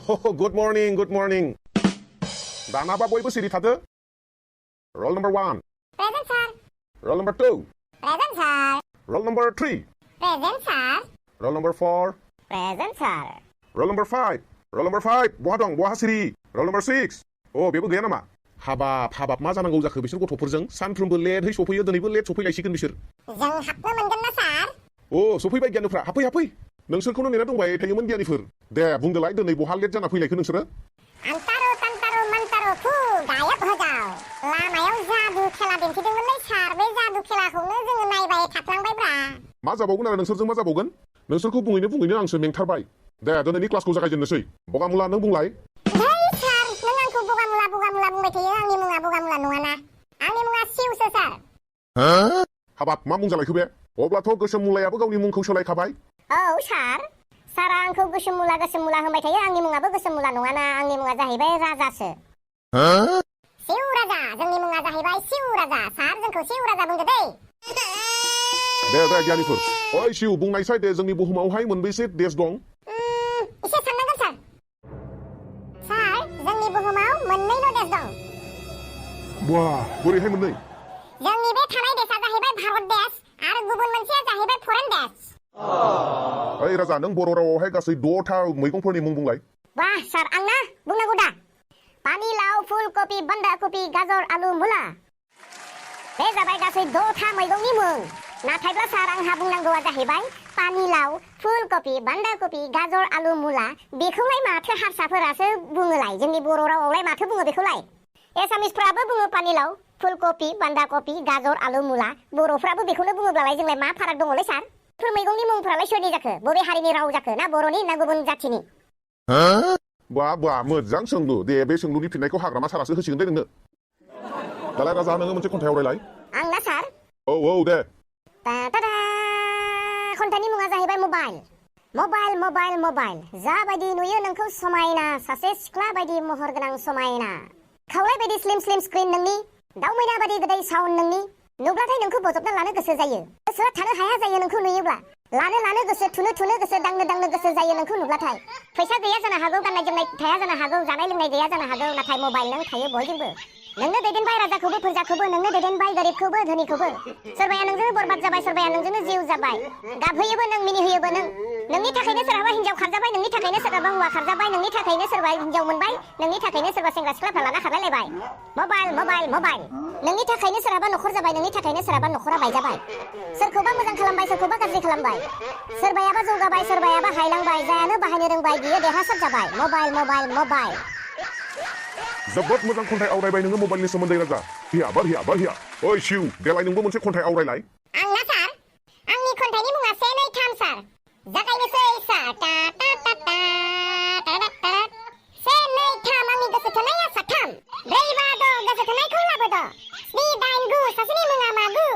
Good morning, good morning. दानाबा बयबो सिरि थादो. Roll number 1. Present, sir. Roll number 2. Present, sir. Roll number 3. Present, sir. Roll number 4. Present, sir. Roll number 5. Roll number 5. बहा दं बहा सिरि? Roll number 6. बेबो गैया नामा? हाबाब मा जानांगौ जाखो बिसोर गथ'फोरजों सानफ्रोमबो लेटहै सफैयो दिनैबो लेट सफैलायसिगोन बिसोर. जों हाबनो मोनगोन ना सार? सफैबाय गियानिफ्रा हाफै. नोंसोरखौनो नेना दंबाय थायोमोन गियानिफोर. दे बुंदोलाय दिनै बहा लेट जाना फैलायखो नोंसोरो? आन्तारो तान्तारो मान्तारो फु गायब होजाव. लामायाव जादु खेला दिन्थिदोंमोनलै सार. बे जादु खेलाखौनो जोङो नायबाय थाफ्लांबायब्रा. मा जाबावगोन आरो नोंसोरजों मा जाबावगोन? नोंसोरखौ बुङैनो आंसो मेंथारबाय. दे दिनैनि क्लासखौ जागायजेननोसै. बगामुला नों बुंलाय. सार नों आंखौ बगामुला बुंबाय थायो. आंनि मुङा बगामुला नङाना. आंनि मुङा सिउसो सार. हाबाब मा मुं जालायखो बे? अब्लाथ' गोसोम मुलायाबो गावनि मुंखौ सोलायखाबाय. सार. सारा आंखौ गोसोम मुला होनबाय थायो. आंनि मुङाबो गोसोम मुला नङाना. आंनि मुङा जाहैबाय राजासो. सिउ राजा. जोंनि मुङा जाहैबाय सिउ राजा. सार जोंखौ सिउ राजा बुंदो दै. दे गियानिफोर. सिउ बुंनायसाय दे जोंनि बुहुमावहाय मोनबेसे देश दं? एसे साननांगोन सार. सार जोंनि बुहुमाव मोननैल' देश दं. बोरैहाय मोननै? जोंनि बे थानाय देशा जाहैबाय भारत देश आरो गुबुन मोनसेया जाहैबाय फरेन देश. राजा नों बर' रावावहाय गासै 6था मैगंफोरनि मुं बुंलाय. सार आंना बुंनांगौ दा. पानि लाव फुल कबि बान्दा कबि गाजर आलु मुला. बे जाबाय गासै 6था मैगंनि मुं. नाथायब्ला सार आंहा बुंनांगौआ जाहैबाय पानि लाव फुल कबि बान्दा कबि गाजर आलु मुला. बेखौलाय माथो हारसाफोरासो बुङोलाय. जोंनि बर' रावावलाय माथो बुङो बेखौलाय? एसामिसफ्राबो बुङो पानि लाव फुल कबि बान्दा कबि गाजर आलु मुला. बर'फ्राबो बेखौनो बुङोब्लालाय जोंलाय मा फाराग दङलै सार? बेफोर मैगंनि मुंफ्रालाय सोरनि जाखो? बबे हारिनि राव जाखो? ना बर'नि ना गुबुन जाथिनि? मोजां सोंलु. दे बे सोंलुनि फिननायखौ हाग्रामा सारासो होसिगोन दे नोंनो. दालाय राजा नोङो मोनसे खन्थाइ आवरायलाय. आंना सार? दे. खन्थाइनि मुङा जाहैबाय मबाइल. मबाइल जाबायदि नुयो नोंखौ समायना. सासे सिख्ला बायदि महर गोनां समायना. खावलाय बायदि स्लिम स्क्रिन नोंनि. दाउ मैना बायदि गोदै साउन्ड नोंनि. नुब्लाथाय नोंखौ बजबना लानो गोसो जायो. गोसोआ थानो हाया जायो नोंखौ नुयोब्ला. लानो गोसो थुनो गोसो दांनो गोसो जायो नोंखौ नुब्लाथाय. फैसा गैया जानो हागौ गाननाय जोमनाय थाया जानो हागौ जानाय लोंनाय गैया जानो हागौ. नाथाय मबाइल नों थायो बयजोंबो. नोंनो दैदेनबाय राजाखौबो फोरजाखौबो. नोंनो दैदेनबाय गोरिबखौबो धोनिखौबो. सोरबाया नोंजोंनो बरबाद जाबाय सोरबाया नोंजोंनो जिउ जाबाय. गाबहोयोबो नों मिनिहोयोबो नों. नोंनि थाखायनो सोरहाबा हिन्जाव खारजाबाय. नोंनि थाखायनो सोरहाबा हौवा खारजाबाय. नोंनि थाखायनो सोरबा हिन्जाव मोनबाय. नोंनि थाखायनो सोरबा सेंग्रा सिख्लाफ्रा लाना खारलायलायबाय. मबाइल नोंनि थाखायनो सोरहाबा न'खर जाबाय. नोंनि थाखायनो सोरहाबा न'खरा बायजाबाय. सोरखौबा मोजां खालामबाय सोरखौबा गाज्रि खालामबाय. सोरबायाबा जौगाबाय सोरबायाबा हायलांबाय. जायानो बाहायनो रोंबाय बियो देरहासार जाबाय. मबाइल जोबोद मोजां खन्थाइ आवरायबाय नोङो मबाइलनि सोमोन्दै राजा. हिया. सिउ देलाय नोंबो मोनसे खन्थाइ आवरायलाय. आंना सार? आंनि खन्थाइनि मुङा 1 2 3 सार. जागायनोसै सार. 1 2 3 आंनि गोसो थोनाया 3 4 5 6 गोसो थोनायखौ लाबोद. 7 8 9 सासेनि मुङा मागु.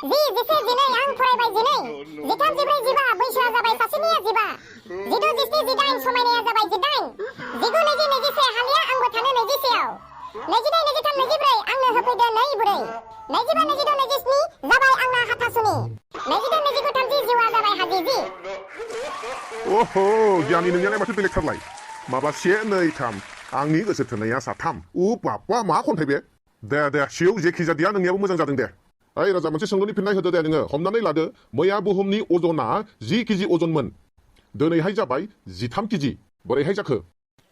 10 11 12 आं फरायबाय 12. 13 14 15 बैसोआ जाबाय सासेनिया 15. 16 17 18 समायनाया जाबाय 18. 19 20 21 हालिया आंबो थानो 21आव. 22 23 24 आंनो होफैदो नै बुरै. 25 26 27 जाबाय आंना हाथासुनि. 28 29 30 जिउआ जाबाय हाजिजि. गियानि नोंनियालाय माथो बेलेगथारलाय. माबा 1 2 3 आंनि गोसो थोनाया 3. बाबा मा खन्थाइ बे? दे सिउ जेखि जादिया नोंनियाबो मोजां जादों दे. राजा मोनसे सोंलुनि फिननाय होदो दे नोङो. हमनानै लादो मैया बुहुमनि अजना 10 केजि अजनमोन. दिनैहाय जाबाय 13 केजि. बोरैहाय जाखो?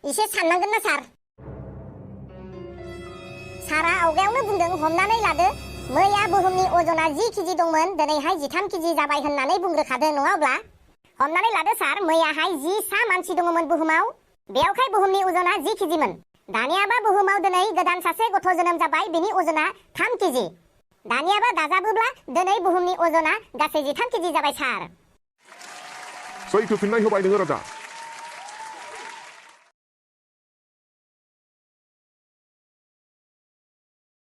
एसे साननांगोन ना सार? सारा आवगायावनो बुंदों हमनानै लादो मैया बुहुमनि अजना 10 केजि दंमोन. दिनैहाय 13 केजि जाबाय होननानै बुंग्रोखादों नङा अब्ला? हमनानै लादो सार मैयाहाय 10 सा मानसि दङमोन बुहुमाव. बेयावहाय बुहुमनि अजना 10 केजिमोन. दानियाबा बुहुमाव दिनै गोदान सासे गथ' जोनोम जाबाय. बिनि अजना 3 केजि. दानियाबा दाजाबोब्ला दिनै बुहुमनि अजना गासै 13 केजि जाबाय सार. सैथो फिननाय होबाय नोङो राजा.